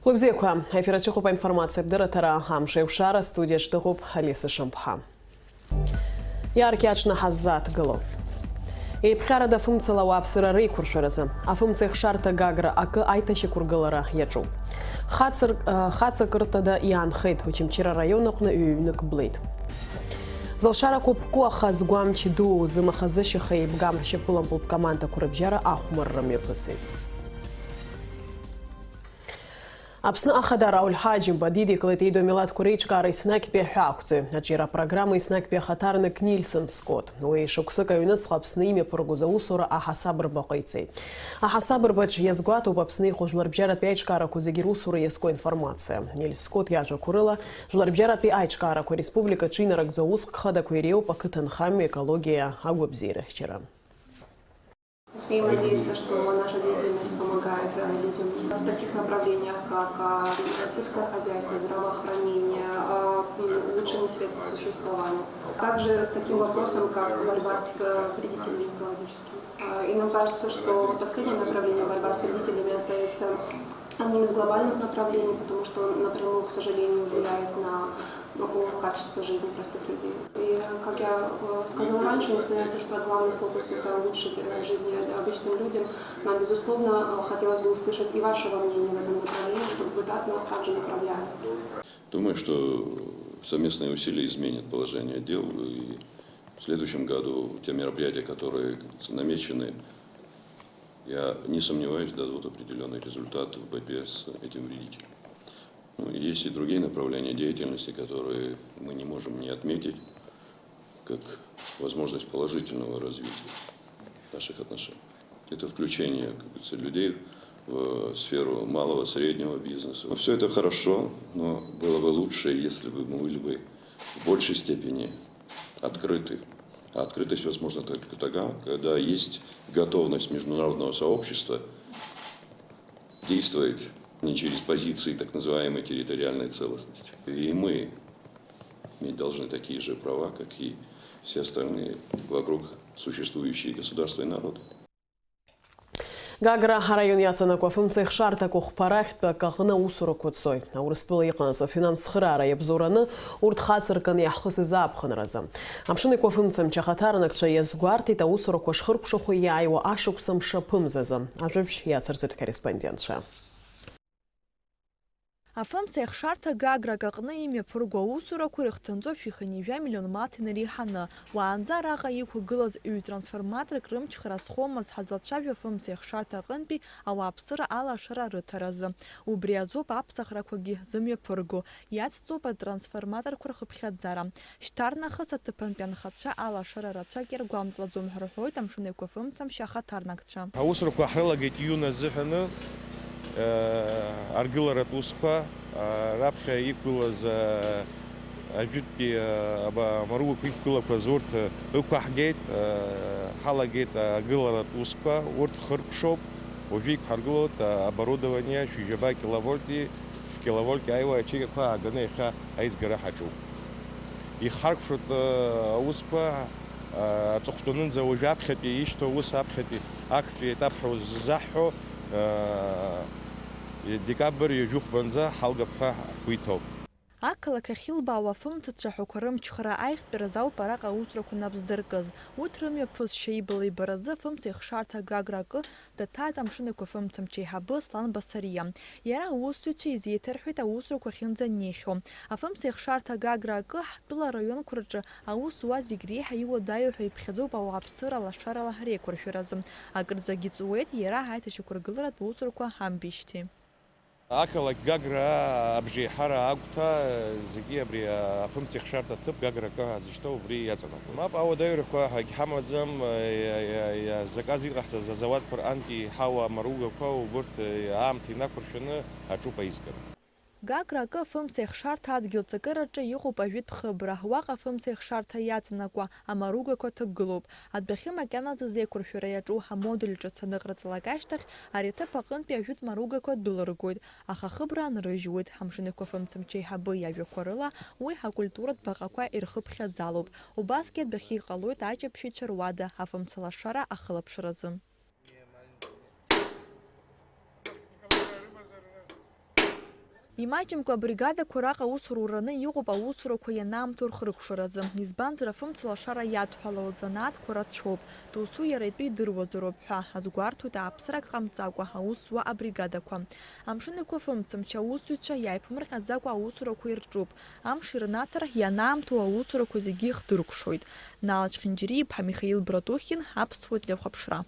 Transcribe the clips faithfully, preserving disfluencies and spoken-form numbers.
Лыбзиақәа, аефир аҿы иҟоуп аинформациатә дырраҭара «Амш еиқәшара», астудиаҿ дыҟоуп Алиса Шамԥҳа. Иаркьаҿны ҳаззааҭгыло. Еиԥҟьарада афымцала ауааԥсыра реиқәыршәаразы. Афымцеихшарҭа Гагра акы аиҭашьақәыргылара иаҿуп. Хацыр-, э, хаҵакырҭада иаанхеит, Очамчыра араион аҟны ҩ-ҩнык блеит. Залшарақәа ԥку, аха згәамч ду, зымаха зышьаха еибгам ршьапылампылтә командақәа рыбжьара ахәмарра мҩаԥысит. Аԥсны Ахада Рауль Ҳаџьымба дидикылеит еидоу амилаҭқәа реиҿкаара еснагьтәи аҳәаақәҵаҩ, аҿиара апрограмма еснагьтәи ахаҭарнак Нильсон Скотт. Уи шықәсык аҩныҵҟа Аԥсны имҩаԥыргоз аусура аҳасабырба ҟаиҵеит. Аҳасабырбаҿ иазгәаҭоуп Аԥсны иҟоу жәларбжьаратәи аиҿкаарақәа зегьы русура иазку аинформациа. Нильс Скотт иажәақәа рыла, жәларбжьаратәи аиҿкаарақәа республикаҿы инарыгӡо ауск хадақәа иреиуоп ақыҭанхамҩа, аекологиа, агәабзиарахьчара. Смеем надеяться, что наша деятельность помогает, э, людям в таких направлениях, как, а, сельское хозяйство, здравоохранение, а, м, улучшение средств существования. Также с таким вопросом, как борьба с, э, вредителями экологическими. А, и нам кажется, что последнее направление, борьба с вредителями, остается одним из глобальных направлений, потому что он напрямую, к сожалению, влияет на, ну, качество жизни простых людей. И, как я, э, сказала раньше, несмотря на то, что главный фокус — это улучшить, э, жизнь обычным людям, нам, безусловно, э, хотелось бы услышать и вашего мнения в этом направлении, чтобы вы та-, нас также направляли. Думаю, что совместные усилия изменят положение дел, и в следующем году те мероприятия, которые, как говорится, намечены, я не сомневаюсь, дадут определённый результат в борьбе с этим вредителем. Ну, есть и другие направления деятельности, которые мы не можем не отметить, как возможность положительного развития наших отношений. Это включение, как говорится, людей в сферу малого, среднего бизнеса. Всё это хорошо, но было бы лучше, если бы мы были бы в большей степени открыты. А открытость возможна только тогда, когда есть готовность международного сообщества действовать не через позиции так называемой территориальной целостности. И мы иметь должны такие же права, как и все остальные вокруг существующие государства и народы. Гагра араион иаҵанакуа афымцеихшарҭақәа хәба рахьтә акы аҟны аусурақәа цоит. Аурыстәыла иҟанаҵо афинанс цхыраара иабзоураны урҭ хаҵаркын иаҳхысыз аԥхынразы. Амшын Еиқәа афымцамч ахаҭарнакцәа иазгәарҭеит аусурақәа шхыркәшахо иааиуа ашықәс амш аԥымзазы. Ажәабжь иацырҵоит ҳкорреспондентцәа. Афымцеихшарҭа Гаграк аҟны имҩаԥырго аусурақәа ирыхҭынҵоуп шәи-хынҩажәа миллион манҭ инареиҳаны. Уаанӡа араҟа иқәгылаз ҩ-трансформаторк рымчхара азхомызт ҳазлацәажәо афымцеихшарҭа аҟынтәи ауааԥсыра алашара рыҭаразы. Убри азоуп аԥсахрақәагьы зымҩаԥырго. Иацҵоуп атрансформаторқәа рхыԥхьаӡара. Шьҭарнахыс аҭыԥантәи анхацәа алашара рацәак иаргәамҵлаӡом ҳәа рҳәоит Амшын Еиқәа афымцамч ахаҭарнакцәа. Аусурақәа ҳрылагеит июнь азыҳәаны, э, аргыларатә усқәа, э, раԥхьа иқәгылаз, э, ажәытәтәи, э, аба-, амаругақәа иқәгылақәаз урҭ, э, ықәаҳгеит, э, ҳалагеит, э, агыларатә усқәа, урҭ хыркәшоуп, уажәы иқәҳаргылоит, э, оборудование шәи жәаба киловольти, ф-, киловольт иааиуа ачеиқьақәа ааганы иахьа аизгара ҳаҿуп. Ихҳаркәшоит, э, аусқәа, э, аҵыхәтәанынӡа уажәы аԥхьатәи ишьҭоу аус аԥхьатәи актәи етап ҳәа уззаҳҳәо, э, декабр ҩажәи хәбанӡа ҳалгап ҳәа ҳгәы иҭоуп. Ақалақь ахьылбаауа афымцацәа ҳәақәа рымчхара аиӷьтәразы ауп араҟа аусурақәа нап здыркыз. Урҭ рымҩаԥысшьа ибла ибаразы афымцеихшарҭа Гагра акы даҭааит Амшын Еиқәа афымцамч еиҳабы Аслан Басариа. Иара аусзуҩцәа изеиҭарҳәеит аусурақәа ахьынӡанеихьоу. Афымцеихшарҭа Гагра акы ҳтәыла араионқәа рҿы аус зуа зегь реиҳа иуадаҩу ҳәа иԥхьаӡоуп ауааԥсыра лашарала реиқәыршәаразы. Акырӡагьы ҵуеит иара аиҭашьақәыргыларатә усурақәа амбеижьҭеи. Ақалақь Гагра абжеиҳара агәҭа зегьы абри афымцеихшарҭа аҭыԥ Гагра акы ҳазышьҭоу убри иаҵанакуеит. Мап, ауадаҩрақәа ҳагьҳамаӡам, иа-, иа-, иа-, заказ иҟаҳҵаз азауадқәа рҟынтәи иҳауа амаругақәа убырҭ аамҭа инақәыршәаны аҿуп аизгара. Гагра акы афымцеихшарҭа адгьыл ҵакыраҿы иҟоуп ажәытә хыбра, уаҟа афымцеихшарҭа иаҵанакуа амаругақәа ҭагылоуп. Адәахьы макьанаӡа зеиқәыршәара иаҿу амодуль ҿыц аныҟарҵалак ашьҭахь, ари аҭыԥ аҟынтәи ажәытә маругақәа дәылыргоит, аха ахыбра анрыжьуеит, Амшын Еиқәа афымцамч еиҳабы иажәақәа рыла, уи акультуратә баҟақәа ирхыԥхьаӡалоуп. Убасгьы адәахьы иҟалоит аҷаԥшьаҩцәа руада афымцалашара ахылаԥшразы. Имаҷымкәа абригадақәа раҟа аус рураны иҟоуп аусурақәа ианаамҭоу рхыркәшаразы, избанзар, афымцалашара иадҳәалоу азанааҭқәа рацәоуп, досу иара итәы идыруазароуп ҳәа азгәарҭоит ааԥсарак ҟамҵакәа аус зуа абригадақәа. Амшын Еиқәафымцамч аусзуҩцәа иааиԥмырҟьаӡакәа аусурақәа ирҿуп, амш ирнаҭар ианаамҭоу аусурақәа зегьы ихдыркәшоит. Нал Чхинџьариа-иԥҳа Михаил Братухин, Аԥсуа телехәаԥшра.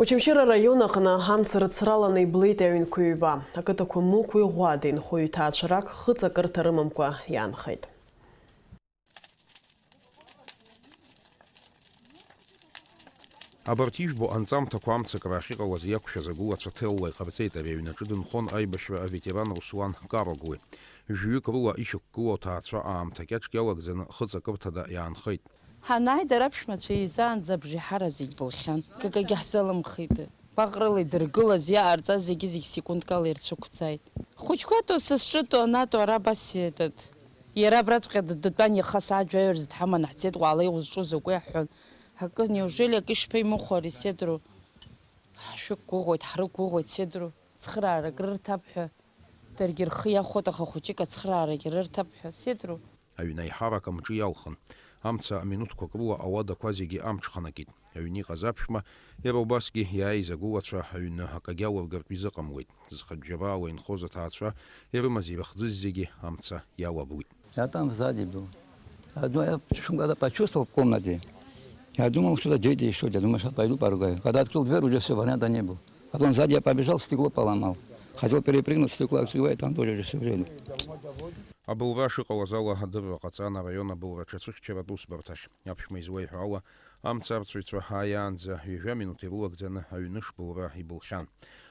Очамчыра араион аҟны амца рыцраланы иблит аҩнқәа ҩба. Ақыҭақәа Мықәи Ӷәада инхо ҩҭаацәарак хыҵакырҭа рымамкәа иаанхеит. Абарҭ ижәбо анҵамҭақәа амцакра ахьыҟалаз иақәшәаз агәылацәа ҭелла иҟарҵеит. Ари аҩнаҿы дынхон аибашьра аветеран Руслан Кароглы. Жәҩык рыла ишьақәгылоу аҭаацәа аамҭа кьаҿк иалагӡаны хыҵакырҭада иаанхеит. Ҳанааи, дара аԥшәмацәа еизаанӡа абжеиҳара зегь былхьан. Акагьы ҳзалымхит. Гәаҟрыла идыргылаз, иҟарҵаз зегьы-зегь секундкала ирцәықәҵааит. Хәыҷқәа атәы сызҿытәу анатәу ара абас иатәыт. Иара абраҵәҟьа дтәан, иаха сааҭ жәаҩа рзы дҳаманы ҳцеит, уаала иузҿу закәи ҳҳәон. Акы, неужели акы ишԥаимыхәари, сеидру? Ҳшәықәгәыӷуеит, ҳрықәгәыӷуеит, сеидру. Цхыраарак рырҭап ҳәа. Даргьы рхы иахәоит, аха хәыҷык ацхыраарагьы рырҭап ҳәа, сеидру. Аҩны аиҳарак амҿы иалхын. Амца минуҭқәак рыла ауадақәа зегьы амҽханакит. Аҩны иҟаз аԥшәма, иара убасгьы иааиз агәылацәа аҩны акагьы алыргартә изыҟамлеит. Зхатә џьабаала инхоз аҭаацәа ирымаз ирыхӡыз зегьы амца иалаблит. Я там сзади был. Одно я шум когда почувствовал в комнате. Я думал, что это дети, что ли. Я думаю, сейчас пойду поругаю. Когда открыл дверь, уже всё, варианта не было. Потом сзади я побежал, стекло поломал. Хотел перепрыгнуть, стекло открываю, там тоже уже всё в жёлоб. Абылра шыҟалаз ала адырра ҟаҵан араион абылра ҽацәыхьчаратә усбарҭахь. Аԥшәма излеиҳәо ала, амцарцәаҩцәа ааиаанӡа ҩажәа минуҭ ирылагӡаны аҩны шбылра ибылхьан.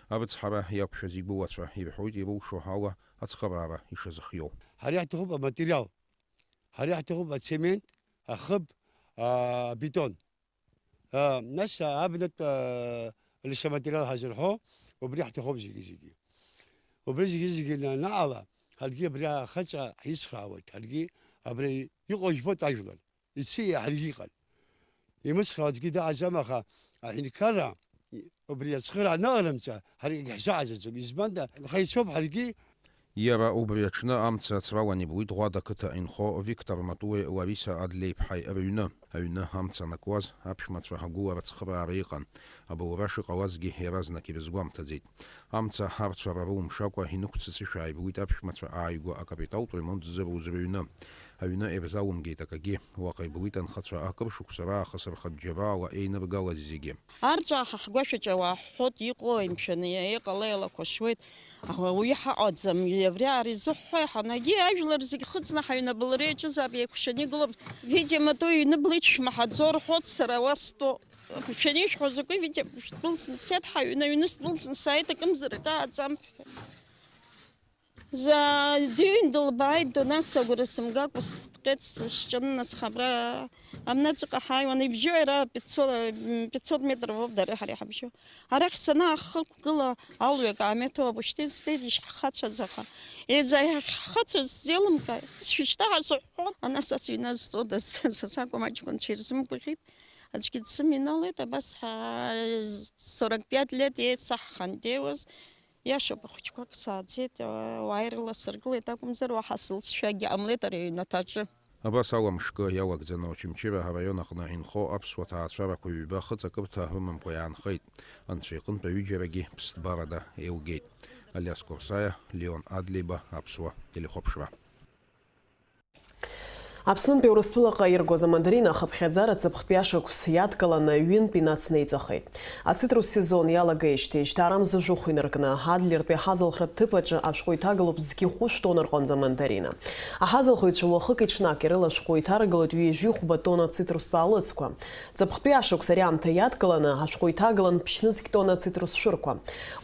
Арыцҳара иақәшәаз игәылацәа ирҳәоит ирылшо ала ацхыраара ишазыхиоу. Ҳара иаҳҭахуп аматериал. Ҳара иаҳҭахуп ацемент, ахыб, а, абетон. А, нас, а, абнатә, а, лесоматериал ҳазырҳәо, убри ҳҭахуп зегьы-зегьы. Убри зегьы-зегьы анаҟала, ҳаргьы абри ахаҵа ҳицхраауеит, ҳаргьы абри иҟоу жәбоит ажәлар. Ици ҳаргьы иҟан. Имыцхраауа аӡәгьы дыҟаӡам, аха аҳәынҭқарра, убри ацхыраара анаҟарымҵа, ҳаргьы ҳзыҟаҵаӡом. Избанда, ҳаицәоуп ҳаргьы. Иара убри аҽны амца ацралан иблит Ӷәада қыҭа инхо Виктор Матуеи Лариса Адлеиԥҳаи рыҩны. Аҩны амца анакуаз, аԥшәмацәа агәылара ацхыраара иҟан. Абылра шыҟалазгьы иаразнак ирызгәамҭаӡеит. Амца арцәара рылымшакәа инықәццышәа ааиблит аԥшәмацәа ааигәа акапиталтә ремонт ззыруз рыҩны. Аҩны ирзалымгеит акагьы. Уаҟа иблит анхацәа акыр шықәса раахыс рхатә џьабаала еиныргалаз зегьы. Арҵәаа ҳа ҳгәашәаҿы ауаа ҳҳәоит, иҟои, мшәан, иҟалеи алақәашуеит. Ауаҩы ҳаҟаӡам, абри ара изыҳәҳәои, ҳанагьы ажәлар зегь хыҵны ҳаҩны абылра иаҿызаап, еикәшаны игылоуп. Видимо, то иҩны блеит шәмаҳаӡо рҳәоит, сара уа стәоуп. Шәанишәҳәо закәи, видимо, шәдәылҵны сцеит ҳаҩны, аҩны сдәылҵны сааит, акымзарак ааӡам ҳәа. За дыҩын дылбааит, донас агәра сымгакәа сҭҟьеит, сышҿын, нас хабра амнаҵәҟьа ҳааиуан, ибжьо иара пятьсот, пятьсот метров ауп дареи ҳареи ҳабжьо. Арахь санаахықәгыла, алҩа акаамеҭ ауп, ушьҭа изфеит ишҳхацәаз, аха еиза иахьҳхацәаз сзеилымкааит. Сшьҭа ҳазыҳәҳәон, ана са сыҩназҵодаз, са сакәым аҷкәынцәа ирзымгәаӷьит, аӡәгьы дсыминалеит, абас ҳа сорок пять лет еицаҳхандеиуаз. Иашоуп, ахәыҷқәак сааӡеит, ауаа ирыласыргылеит акәымзар, уаҳа сылҵшәагьы ҟамлеит ари аҩнаҭаҿы. Абас ала мшкы иалагӡаны Очамчыра араион аҟны инхо аԥсуа ҭаацәарақәа ҩба хыҵакырҭа рымамкәа иаанхеит. Анцәа иҟынтә аҩыџьарагьы ԥсҭбарада еилгеит. Алиас Курсаиа, Леон Адлеиба, Аԥсуа телехәаԥшра. Аԥснынтәи Урыстәылаҟа иргоз амандарина ахыԥхьаӡара ҵыԥхтәи ашықәс иадкыланы ҩынтә инацнеиҵахеит. Ацитрус сезон иалагеижьҭеи жьҭаарамза жәохә инаркны, Адлертәи аҳазалхратә ҭыԥ аҿы ашәҟәы иҭагалоуп зқьи хәышә тонна рҟынӡа амандарина. Аҳазалхыҩцәа уахыки-ҽнаки рыла ашәҟәы иҭаргалоит ҩажәи хәба тонна цитрустә аалыҵқәа. Ҵыԥхтәи ашықәс ари аамҭа иадкыланы ашәҟәы иҭагалан ԥшьнызқь тонна ацитрус шәырқәа.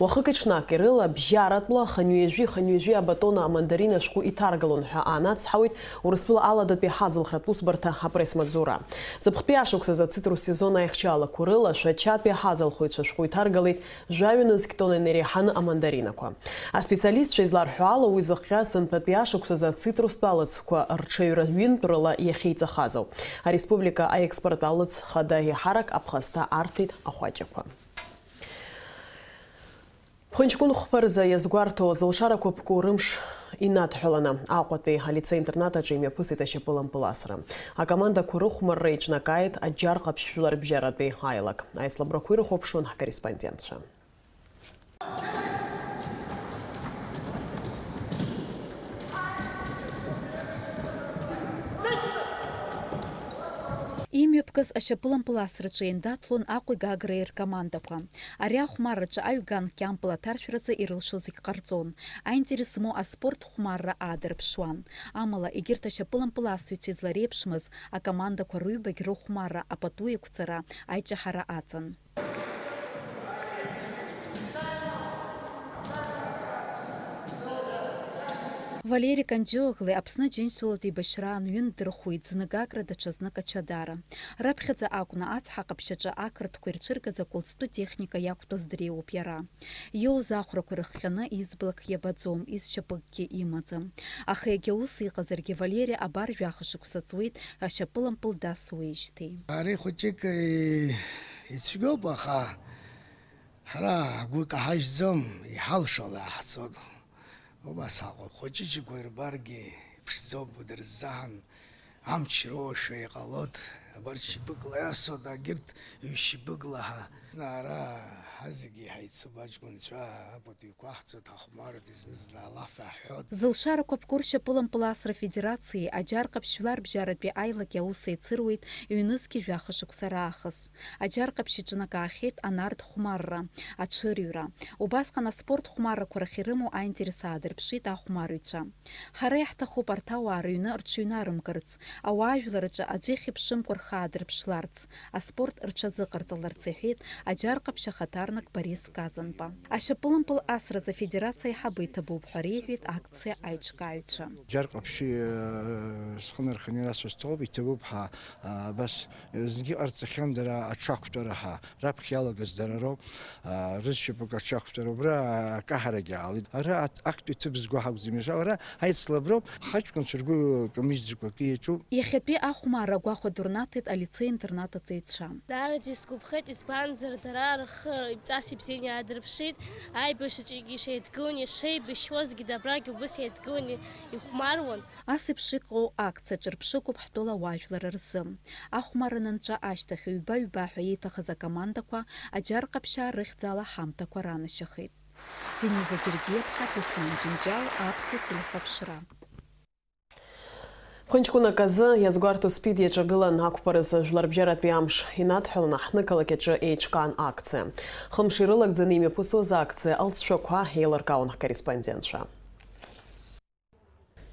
Уахыки-ҽнаки рыла бжьаратәла хынҩажәи-хынҩажәи абатона амандарина ашәҟәы иҭаргалон ҳәа аанацҳауеит Урыстәыла аладатәи ҳазалхратә усбарҭа апресс-маҵзура. Ҵыԥхтәи ашықәс азы ацитрус сезон аихшьаалақәа рыла Шәачатәи аҳазалхыҩцәа ашәҟәы иҭаргалеит жәаҩа нызқь тонна инареиҳаны амандаринақәа. Аспециалистцәа изларҳәо ала, уи зыхҟьаз сынтәатәи ашықәс азы ацитрустә алыҵқәа рҽаҩра ҩынтә рыла иахьеиҵахаз ауп. Ареспублика аекспорттә алыҵ хада еиҳарак аԥхасҭа арҭеит ахәаҷақәа. Ԥхынҷкәын хәԥарза иазгәарҭо зылшарақәа ԥку рымш инадҳәаланы, Аҟәатәи алицеи-интернат аҿы имҩаԥысит ашьапылампыласра. Акомандақәа рыхәмарра еиҿнакааит Аџьар Ҟаԥшь жәларбжьаратәи аилак. Аицлабрақәа ирыхәаԥшуан ҳкорреспондентцәа. Имҩаԥгаз ашьапылампыласраҿы еиндаҭлон Аҟәеи Гагреи ркомандақәа. Ари ахәмарраҿы аҩган Кьампыл аҭаршәразы ирылшо зегь ҟарҵон, аинтерес змоу аспорт хәмарра аадырԥшуан. Амала, егьырҭ ашьапылампыласҩцәа излареиԥшмыз акомандақәа рыҩбагь рыхәмарра апату еиқәҵара аиҷаҳара аҵан. Валери Канџьиоглы Аԥсны Аџьынџьтәылатә еибашьраан ҩын дырхәит, зны Гагра, даҽазнык Ачадара. Раԥхьаӡа акәны ацҳа ҟаԥшьаҿы ақырҭқәа ирцәыргаз акәылӡтәы техника иақәтәаз дреиуоуп иара. Иоуз ахәрақәа ирыхҟьаны изблак иабаӡом, изшьапыкгьы имаӡам. Аха егьа ус иҟазаргьы, Валери абар жәаха шықәса ҵуеит ашьапылампыл дасуеижьҭеи. Ари хәыҷык, э, ицәгьоуп, аха ҳара ҳгәы каҳажьӡом, иҳалшо ала ҳцоит. Убас ҳаҟоуп. Хәыҷыҷқәа ирбаргьы иԥшӡоуп, удырзаҳан, амч роуашәа иҟалоит. Абарҭ шьапыкла иасуеит, агьырҭ ҩ-шьапыкла ҳа. Ара ҳазегьы ҳаицуп, аҷкәынцәа апату иқәаҳҵоит, ҳахәмарт, зны-зынла алаф аҳәоит. Зылшарақәа ԥку ршьапылампыласра федерациеи Аџьар Ҟаԥшь жәларбжьаратәи аилаки аус еицыруеит ҩнызқьи жәаха шықәса раахыс. Аџьар Ҟаԥшь иҿнакаахьеит анарҭ хәмарра, аҽырҩра. Убасҟан аспорт хәмаррақәа рахь ирымоу аинтерес аадырԥшит ахәмарҩцәа. Ҳара иаҳҭахуп арҭ ауаа рыҩны рҽыҩнарымгарц, ауаажәлар рҿы аӡәы ихьыԥшымкәа рхы аадырԥшларц, аспорт рҽазыҟарҵаларц, иҳәеит Аџьар Ҟаԥшь ахаҭарнак Борис Казанба. Ашьапылампыл асразы афедерациа аиҳабы иҭабуп ҳәа реиҳәеит акциа аиҿкааҩцәа. Џьар Ҟаԥшьи, э, схы нарханы ирасҳәо сҭахуп, иҭабуп ҳәа, э, абас, э, зынгьы ҟарҵахьан дара аҽақәтәара ҳәа. Раԥхьа иалагаз дара роуп, э, рызшьапык аҽақәтәара. Убра акаҳарагьы аалеит. Ара ат-, актәи ҭыԥ зго ҳакәӡам, иаша ара аицлаброуп, ҳаҷкәынцәа ргәы камыжьӡакәа акы иаҿуп. Иахьатәи ахәмарра агәахәа ду рнаҭеит алицеи-интернат аҵаҩцәа. Даараӡа исгәаԥхеит, избанзар, дара рхы ҵас ибзианы иаадырԥшит, аибашьраҿы ишеидгылан, ишеибашьуазгьы абрагь убыс еидгылан ихәмаруан. Ас еиԥш иҟоу акциа ҿырԥшыгоуп ҳтәыла ауаажәлар рзы. Ахәмарра анынҵәа ашьҭахь, ҩба-ҩба ҳәа еиҭахаз акомандақәа Аџьар Ҟаԥшьаа рыхьӡала ҳамҭақәа ранашьахеит. Дениза Гергиаԥҳа, Беслан Џьынџьал, Аԥсуа телехәаԥшра. Ԥхынҷкәынак азы иазгәарҭо СПИД иаҿагылан ақәԥаразы жәларбжьаратәи амш инадҳәаланы ҳҭнықалақь аҿы еиҿкаан акциа. Хымш ирылагӡаны имҩаԥысуаз акциа алҵшәақәа еилыркаауан ҳкорреспондентцәа.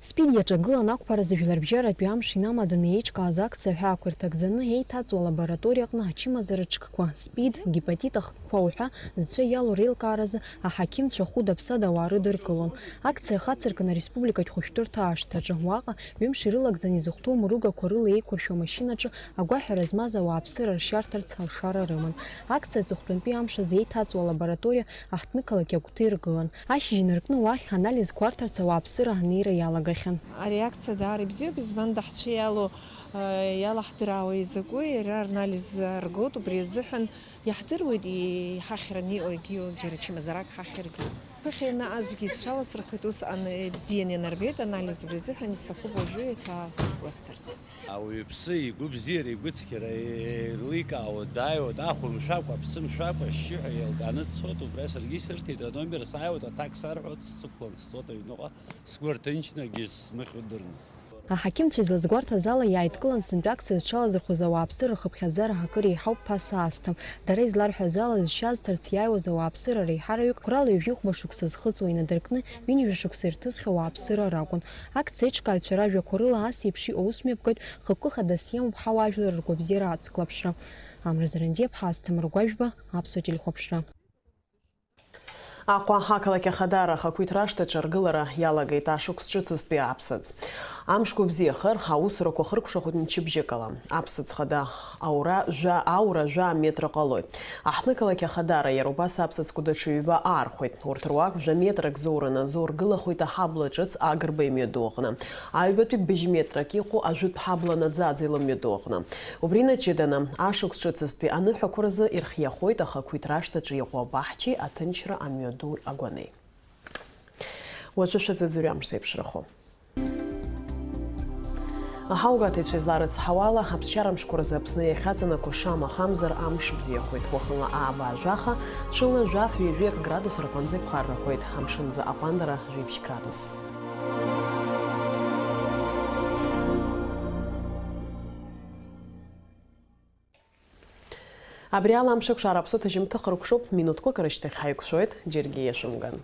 СПИД иаҿагылан ақәԥаразы жәларбжьаратәи амш инамаданы еиҿкааз акциа аҳәаақәа ирҭагӡаны еиҭаҵуа лабораториа аҟны ачымазара ҿкқәа, СПИД, гепатит ахкқәа уҳәа зцәа иалоу реилкааразы аҳақьымцәа хәыда-ԥсада ауаа рыдыркылон. Акциа хацыркын ареспубликатә хәышәтәырҭа ашҭаҿы. Уаҟа ҩымш ирылагӡан изыхәҭоу мрыгақәа рыла еиқәыршәу амашьынаҿы агәаҳәара змаз ауааԥсыра ршьарҭарц алшара рыман. Акциа аҵыхәтәантәи амш азы еиҭаҵуа алабораториа аҳҭнықалақь агәҭа иргылан. Ашьыжь инаркны уахь анализқәа арҭарц ауааԥсыра анеира иалагахьан. Ари акциа даара ибзиоуп, избан даҳцәа иалоу, э, иалаҳдыраауа изакәу, иара анализ аргоит, убри азыҳәан иаҳдыруеит иҳахьраны иҟоу егьиу џьара чымазарак ҳахьыргьы. Ԥыхьа ианаазгьы зҽаласырхәит, усҟан ибзиан ианарбеит анализ, убри азыҳәан исҭахуп уажәы еиҭа гәасҭарц. Ауаҩԥсы игәыбзиара, игәыцқьара еиликаауа дааиуеит, ахә мшәакәа, аԥсы мшәакәа, ашьшьыҳәа еилкааны дцоит, убра саргьы исырҭеит, аномер сааиуеит, аҭак сарҳәоит, сҵыхәан сцоит аҩныҟа, сгәы рҭынчны, акгьы смыхьуа дырны. Аҳақьымцәа излазгәарҭаз ала, иааидкылан сынтәа акциа зҽалазырхәыз ауааԥсыра хыԥхьаӡара акыр еиҳауп ԥаса аасҭа. Дара изларҳәаз ала, зшьа азҭарц иааиуаз ауааԥсыра реиҳараҩык қәрала ҩажәихәба шықәса зхыҵуа инадыркны, ҩынҩажәа шықәса ирҭысхьоу ауааԥсыра ракәын. Акциа аиҿкааҩцәа ражәақәа рыла, ас еиԥш иҟоу усмҩаԥгатә хықәкы хадас иамоуп ҳауаажәлар ргәабзиара аҵклаԥшра. Амра Зарандиаԥҳа, Асҭамыр Гәажәба, Аԥсуа телехәаԥшра. Аҟәа ақалақь Ахадара ахақәиҭра ашҭаҿы аргылара иалагеит ашықәс ҿыцызтәи аԥсаӡ. Амшқәа бзиахар, аусурақәа хыркәшахоит мчыбжьык ала. Аԥсаӡ хада аура жәа, аура жәа метра ҟалоит. Аҳҭнықалақь Ахадара иара убас аԥсаӡқәа даҽа ҩба аархәеит. Урҭ руак жәа метрак зоураны зоургылахоит аҳабла ҿыц Агрба имҩаду аҟны. Аҩбатәи быжь метрак иҟоу ажәытә ҳабла наӡаӡа илымҩаду аҟны. Убри инаҷыданы, ашықәс ҿыцызтәи аныҳәақәа рзы ирхиахоит ахақәиҭра ашҭаҿы иҟоу абаҳчеи аҭынчра амҩа ду агәанеи. Уажәы шәазыӡырҩ амш зеиԥшрахо. Аҳаугаҭаҩцәа изларыцҳауала, аԥсшьара мшқәа рзы Аԥсны иахьаҵанакуа шамахамзар амш бзиахоит. Уахынла ааба жәаха, ҽынла жәаф-ҩажәи акы градус рҟынӡа иԥхаррахоит, амшынӡы аҟәандара жәибжь градус. Абри ала амшеиқәшара аԥсуа ҭыжьымҭа хыркәшоуп, минуҭқәак рышьҭахь ҳаиқәшәоит, џьаргьы иашәымган.